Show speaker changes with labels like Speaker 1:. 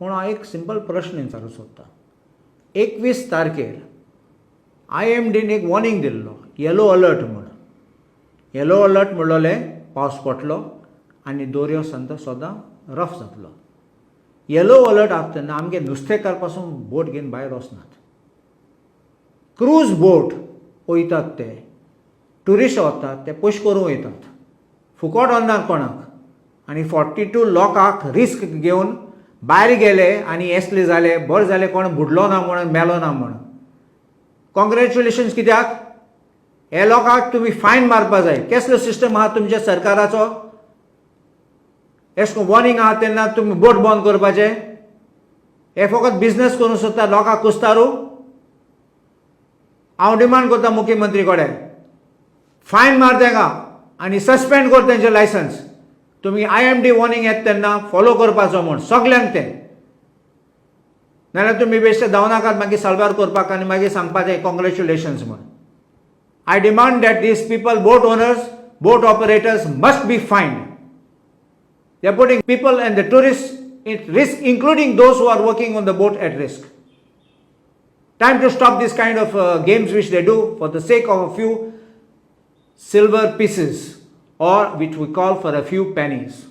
Speaker 1: पूण हांव एक सिंपल प्रश्न विचारूंक सोदतां. 21 तारखेर आयएमडीन एक वॉर्निंग दिल्लो, येलो अलर्ट म्हूण. येलो अलर्ट म्हणलोलें पावस पडटलो आनी दर्यो संद सदां रफ जातलो. येलो अलर्ट आसता तेन्ना आमगे नुस्तेकार पासून बोट घेवन भायर वचनात. क्रूज बोट वयतात, ते ट्युरिस्ट वतात, ते पयशे करूंक वयतात, फुकट वचनात कोणाक. आनी 42 लोकांक रिस्क घेवन भायर गेले आनी येसले जाले. बरें जालें कोण बुडलो ना म्हण, मेलो ना म्हण. कॉंग्रॅच्युलेशन्स कित्याक? हे लोकांक तुमी फायन मारपा जाय. केसलो सिस्टम आहा तुमच्या सरकाराचो? एशें वॉर्निंग आहा तेन्ना तुमी बोट बंद करपाचें? हे फकत बिजनस करूंक सोदता लोकांक कुस्तारू. हांव डिमांड करता मुख्यमंत्री कडेन, फायन मार तेंका आनी सस्पेंड कर तेंचें लायसन्स. तुमी आयएमडी वॉर्निंग येता तेन्ना फॉलो करपाचो म्हूण सगल्यांक तें. नाल्यार तुमी बेश्टे धांवनाकात मागीर साल्वार करपाक आनी मागीर सांगपाचें कॉंग्रॅच्युलेशन्स म्हूण. I demand that these people, boat owners, boat operators, must be fined. They are putting people and the tourists at risk, including those who are working on the boat, at risk. Time to stop this kind of games which they do for the sake of a few silver pieces or which we call for a few pennies.